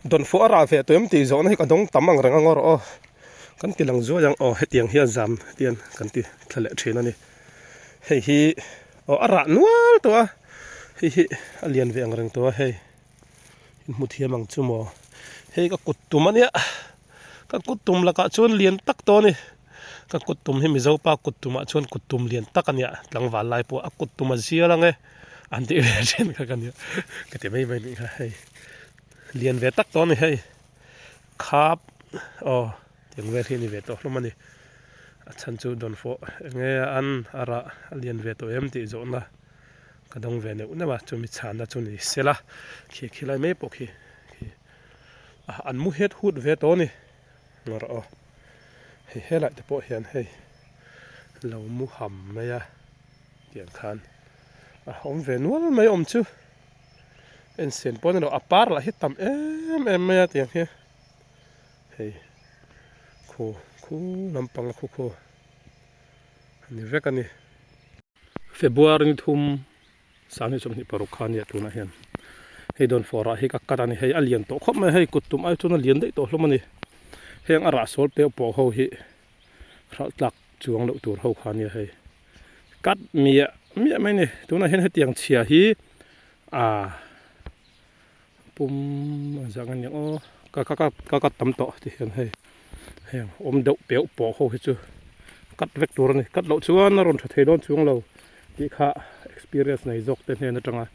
Dawnfawh a rah ve tawh em tih zawhna hi ka dawng tam ang reng ang aw rawh aw. Kan ti lang zuai ang aw hetiang hi a zam hetiang kan ti thla leh thin a ni. Hei hi aw a rah nual tawh a, hei hi a lian ve ang reng tawh a hei. In hmu thiam ang chu maw. Hei ka kut tum a nia, ka kut tum lakah chuan lian tak tawh a ni. Ka kut tum hi Mizo pa kut tumah chuan kut tum lian tak a nia, tlangval lai pawh a kut tum a zial ang e an tih ve thin kha ka nia ka ti mai mai a nih kha hei. Lian ve tak tawh a ni hei khap aw tiang vel hi a ni ve tawh hlawm a ni a chhan chu dawnfawh enge an a rah a lian ve tawh em tih zawhna ka dawng ve neuh neuh a chumi chhanna chu ni sela khi khi lai mai pawh khi khi an mu het hut ve tawh a ni ngawrh aw hei helai te pawh hian hei lo mu ham mai a tiang khan a awm ve nual mai awm chu. En sen pawh a ni lo a par lah hi tam em em mai a tiang hi hei khu khu lampang a khu khu a ni vek a ni. February ni thum sanghnih 26 kha a nia tunah hian hei dawnfawh rah hi ka cut a ni hei a lian tawh khawp mai a hei kut tum ai chuan a lian daih tawh hlawm a ni heng a rah sawl peuh pawh ho hi hralh tlak chuang loh tur ho kha a nia hei. Cut miah miah mai a ni tunah hian hetiang chhia hi ah pum a zang a nia aw ka ka ka cut tam tawh ti hian hei heng awm deuh peuh pawh ho hi chu cut vek tur a ni cut loh chuan a rawn tha thei dawn chuang lo tih kha experience nei zawk te hnen atanga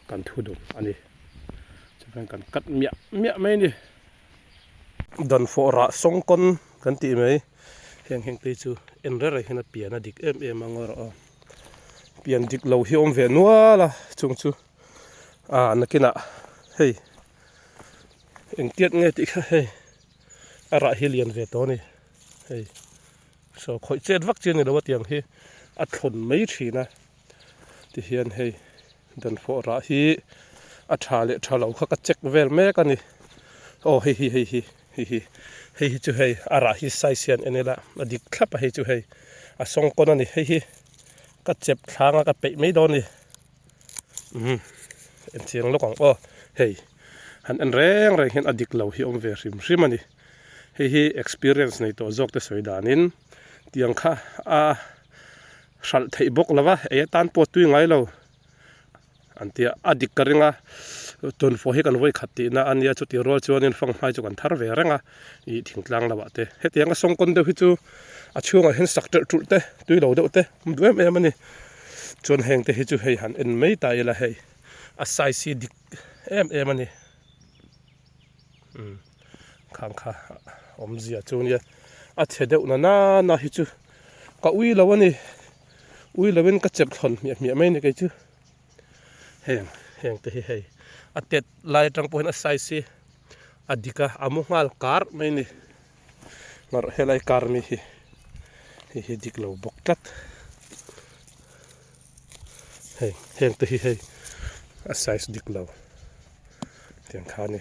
kan thu dun a ni chuan kan cut miah miah mai a ni dawnfawh rah sawngkawn kan tih mai. Heng heng te chu en reng reng hian a pian a dik em em ang erawh a pian dik lo hi a awm ve nual a chung chu ah nakinah hei engtiat nge tih kha hei a rah hi lian ve tawh a ni hei saw khawih chet vak chi a ni lo a tiang hi a thlawn mai thin a tihian hei danfawh rah hi a tha leh tha lo kha ka check vel mek a ni aw hei hi hei hi. Hei hi hei hi chu hei a rah hi size hian en ila a dik thlap a hei chu hei a sawng kawn a ni hei hi ka chep thlang a ka peih mai dawn a ni umm en chiang lawk ang aw hei han en reng reng hian a dik lo hi a awm ve hrim hrim a ni hei hi experience nei tawh zawk te sawi danin tiang kha a hralh theih bawk lo va ei atan pawh a tui ngai lo. An ti a, a dik ka ring a, tunfawh hi kan vawi khat tihna a nia, chuti rual chuanin fanghmai chu kan thar ve reng a, ih thingtlang lamah te. Hetianga sawngkawn deuh hi chu a chhungah hian sak ṭelh ṭulh te, tui lo deuh te awm duh em em a ni. Chuan heng te hi chu hei han en mai ta ila hei a size hi dik em em a ni. Umm khang kha awmzia chu nia, a chhe deuh na nana hi chu ka ui lo a ni. Ui lovin ka chep thlawn hmiah hmiah mai a ni kei chu. Heng heng te hi hei a tet lai atang pawh hian a size hi a dik a a mu nghal kar mai a ni. Ngarawh helai kar mi hi hei hi dik lo bawk tlat. Hei heng te hi hei a size dik lo tiang kha a ni.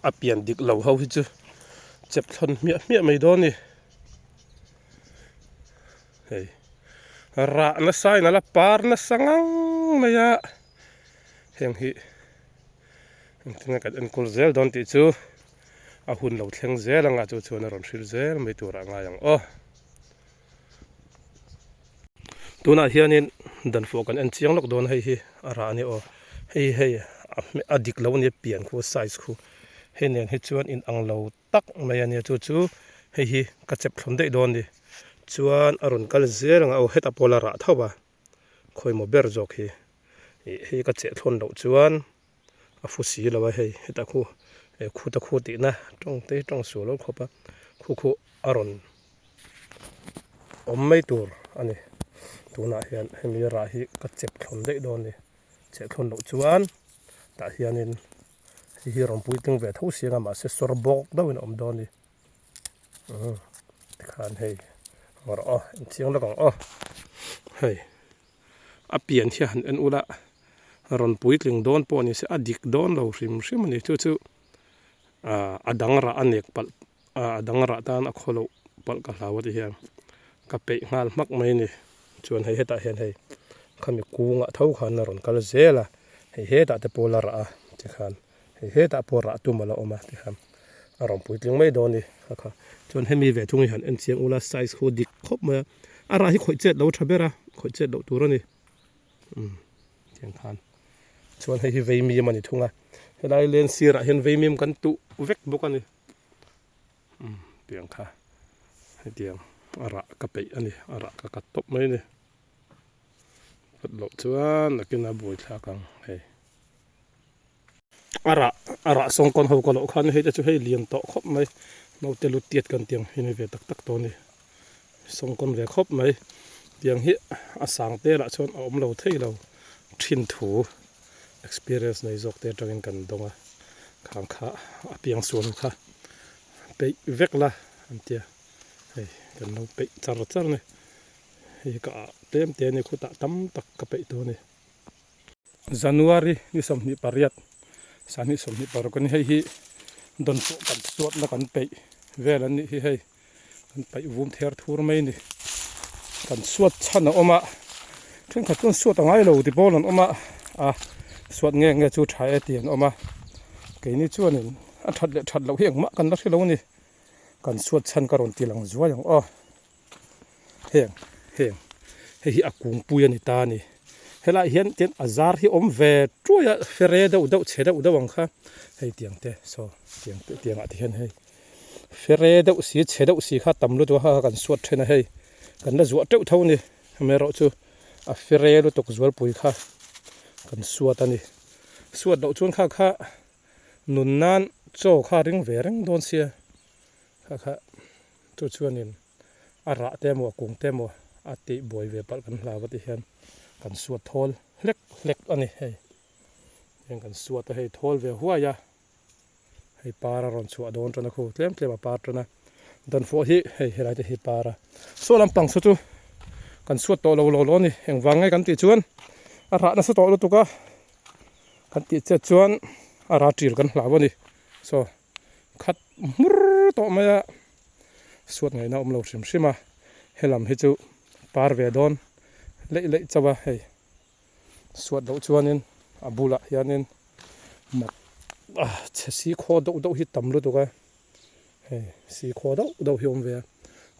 A pian dik lo ho hi chu chep thlawn hmiah hmiah mai dawn a ni. Hei rah nasa in a la par nasa ngang mai a heng hi engtin nge kan enkawl zel dawn tih chu a hun lo thleng zel anga chu chuan a rawn hrilh zel mai turah a ngai ang aw. Tunah hianin danfawh kan en chiang lawk dawn hei hi a rah a ni aw hei hei a dik lo a nia pian khu size khu hei nen hi chuan inang lo tak mai a nia chu chu hei hi ka chep thlawn daih dawn a ni chuan a rawn kal zel ang a aw hetah pawh la rah tho a khawimaw ber zawk hi ih hei ka cheh thlawn loh chuan a fu si lo a hei hetah khu eh khuta khu tihna tawng te hi tawng sual lo khawp a khu khu a rawn awm mai tur a ni tunah hian hemi rah hi ka chep thlawn daih dawn a ni cheh thlawn loh chuan tah hianin. Hei hi rawn puitling ve tho siang a mahse sawr bawk deuhin a awm dawn a ni umm tikhan hei ngaw rawh aw en chiang lawk ang aw hei a pian hi a han en ula rawn puitling dawn pawh ni se a dik dawn lo hrim hrim a ni chu chu ah a dang rah a nek palh a dang rah tan a khaw loh palh ka hlau a ti hian ka peih nghal hmak mai a ni chuan hei hetah hian hei khami kungah tho khan a rawn kal zel a hei hetah te pawh la rah a. Tikhan hei hetah pawh rah tum a la awm a tikhan a rawn puitling mai dawn a ni kha kha. Chuan hemi ve thung hi han en chiang ula size khu dik khawp mai a, a rah hi khawih chet lo tha ber a, khawih chet loh tur a ni. Umm tiang khan chuan hei hi veimim a ni thung a, helai len sirah hian veimim kan tuh vek bawk a ni. Umm tiang kha hetiang a rah ka peih a ni, a rah ka kat tawp mai a ni. Vat loh chuan nakin a buai thlak ang hei. A rah a rah sawng kawn ho ka loh khan hei te chu hei lian tawh khawp mai naute lu tiat kan tiang hi ni ve tak tak tawh a ni sawng kawn ve khawp mai tiang hi a sang te lah chuan a awm lo thei lo thin thu experience nei zawk te atangin kan dawng a khang kha a piang sual kha peih vek la an tia hei kan lo peih char char a ni hei ka ah tlem te a ni khutah tam tak ka peih tawh a ni. January ni 28 sahnih 26 a ni hei hi dawn pawh kan suatna kan peih vel an nih hi hei kan paih vum ther thur mai a ni kan suat chhan a awm a thenkhat chuan suat a ngai lo ti pawl an awm a a suat nge nge chu tha e tih an awm a keini chuanin a that leh that loh hi engmah kan la hre lo a ni kan suat chhan ka rawn ti lang zuai ang aw. Heng heng hei hi a kungpui a ni ta a ni helaiah hian tin a zar hi awm ve tuai a fere deuh deuh chhe deuh deuh ang kha hei tiang te saw tiang te tiang ah te hian hei fere deuh si chhe deuh si kha tam lutuk a kha kan suat then a hei kan la zuah teuh tho a ni amaherawhchu a fere lutuk zualpui kha kan suat a ni suat loh chuan kha kha nun nan chaw kha a ring ve reng dawn sia kha kha. Chu chuanin a rah te emaw a kung te emaw a tih buai ve palh kan hlau a ti hian kan suat thawl hlek hlek a ni hei. Heng kan suat a hei thawl ve huai a, hei par a rawn chhuah dawn tan a khu tlem tlem a par tan a, dawnfawh hi hei helai te hi par a. Saw lampang saw chu kan suat tawh lo lo lo a ni engvang nge kan tih chuan a rah nasa tawh lutuk a kan tih chet chuan a rah ṭil kan hlau a ni. Saw. Khat hmur tawh mai a, suat ngaihna awm lo hrim hrim a, helam hi chu par ve dawn leih leih chauh a hei suat loh chuanin a bulah hianin mak a chhe si khaw deuh deuh hi tam lutuk a, hei si khaw deuh deuh hi a awm ve a,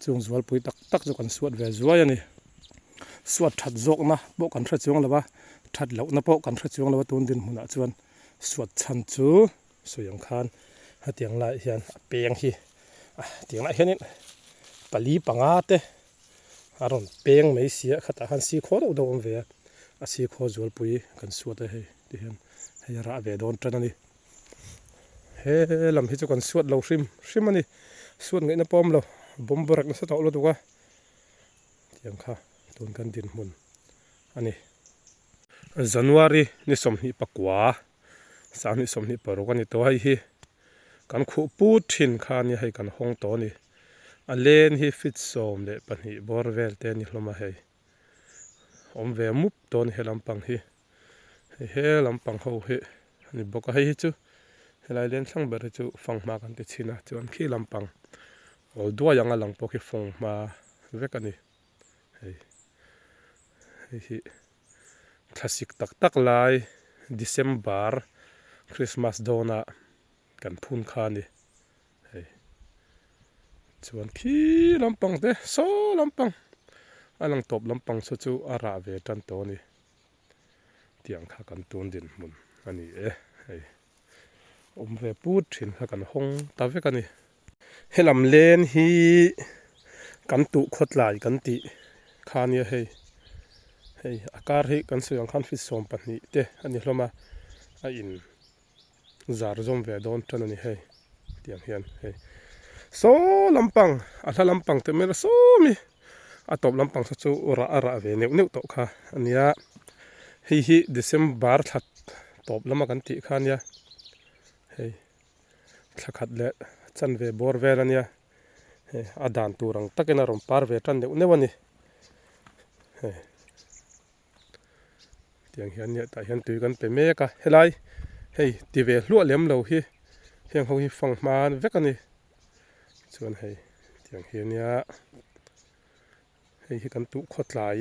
chung zualpui tak tak chu kan suat ve zuai a ni, suat that zawkna pawh kan hre chuang lo a, that lohna pawh kan hre chuang lo a tun dinhmunah chuan suat chhan chu. Sawi ang khan hetiang laiah hian a peng hi tiang laiah hianin pali panga te a rawn peng mai si a khatah khan sikhaw deuh deuh a awm ve a a sikhaw zualpui kan suat a hei ti hian hei a rah ve dawn tan a ni he lam hi chu kan suat lo hrim hrim a ni suat ngaihna pawh a awm lo bawm berek nasa tawh lutuk a tiang kha tun kan dinhmun a ni. January ni 24. 2026 a ni tawh hei hi kan khuh put thin kha ania hei kan hawng tawh a ni a len hi feet 12 bawr vel te a ni hlawm a hei awm ve mup tawh a ni he lampang hi hei he lampang ho hi a ni bawk a hei hi chu helai len thlang ber hi chu fanghma kan ti chhin a chuan khi lampang awl duai anga lang pawh khi fanghma vek a ni hei hei hi. Thlasik tak tak lai December Christmas dawnah kan phun kha a ni hei chuan khi lampang te saw lampang a lang tawp lampang saw chu a rah ve tan tawh a ni tiang kha kan tun dinhmun a ni e hei awm ve put thin kha kan hawng ta vek a ni. Helam len hi kan tuh khawtlai kan tih kha nia hei hei a kar hi kan sawi ang khan feet 12 te a ni hlawm a a in zar zawm ve dawn tan a ni hei tiang hian hei saw lampang a hla lampang te hmel a sawm hi a tawp lampang saw chu rah a rah ve neuh neuh tawh kha a nia hei hi December thla tawp lama kan tih kha nia hei. Thla khat leh chanve bawr vel a nia, hei a dan tur ang takin a rawn par ve tan neuh neuh a ni, hei tiang hian nia tah hian tui kan pe mek a, helai hei ti ve hluah lem lo hi heng ho hi fang hma vek a ni, chuan hei tiang hi a nia hei hi kan tuh khaw tlai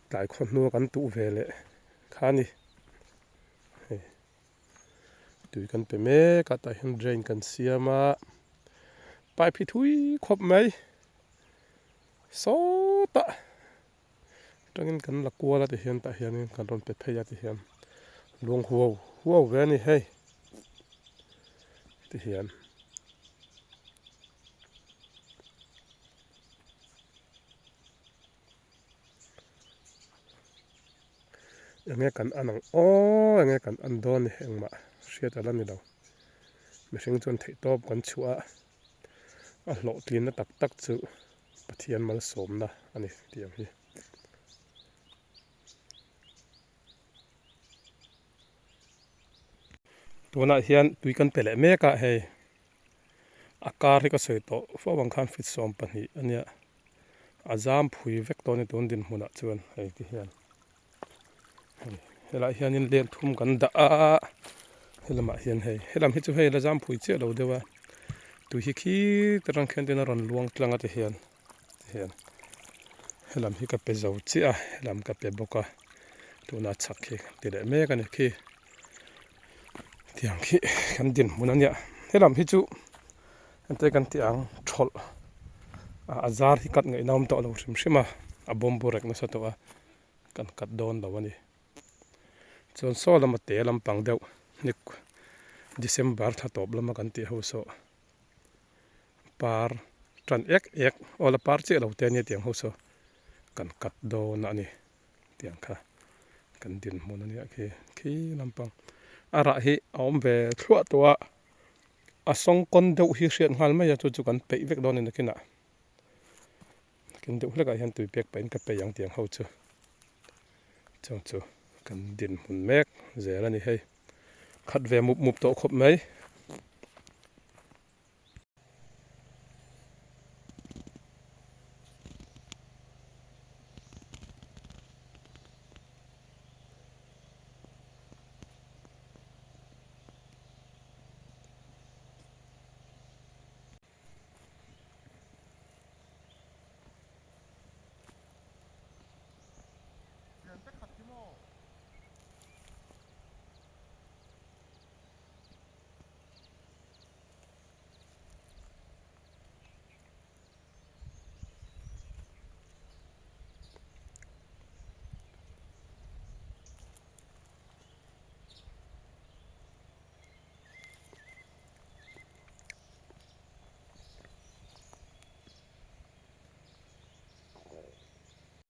tlai khaw hnua kan tuh ve leh kha a ni hei. tui kan pe mek a tah hian drain kan siam a pipe hi thui khawp mai sawtah atangin kan la kual a tihian tah hianin kan rawn pe phei a tihian luang huau huau ve a ni hei tihian. Enge kan an ang aw enge kan an dawn ni engmah hriat a la ni lo mihring chuan theihtawp kan chhuah a a hlawhtlinna tak tak chu Pathian malsawmna a ni tih ang hi. Tunah hian tui kan pe leh mek a hei a kar hi ka sawi tawh fo ang khan feet 12 a nia. A zam phui vek tawh a ni tun dinhmunah chuan hei ti hian hei helaiah hianin leng thum kan dah a helamah hian hei helam hi chu hei la zam phui chiah lo deuh a tui hi khi te rang khian tin a rawn luang tlang a ti hian ti hian helam hi ka pe zo chiah a helam ka pe bawk a tuna chhak hi ti leh mek a ni khi tiang khi kan dinhmun a nia helam hi chu. Hente kan tih ang thawlh a zar hi cut ngaihna awm tawh lo hrim hrim a, a bawmbu rek nasa tawh a, kan cut dawn lo a ni. Chuan saw lama te lampang deuh ni December thla tawp lama kan tih ho saw par tan ek ek aw la par chiah lo te ania tiang ho saw kan cut dawn a ni tiang kha kan dinhmun a nia khi khi lampang a rah hi a awm ve thluah tawh a. A sawngkawn deuh hi hriat nghal mai a chu chu kan peih vek dawn a ni nakinah nakin deuh hlekah hian tui pek pahin ka peih ang tiang ho chu chung chu kan dinhmun mek zel a ni hei khat ve mup mup tawh khawp mai.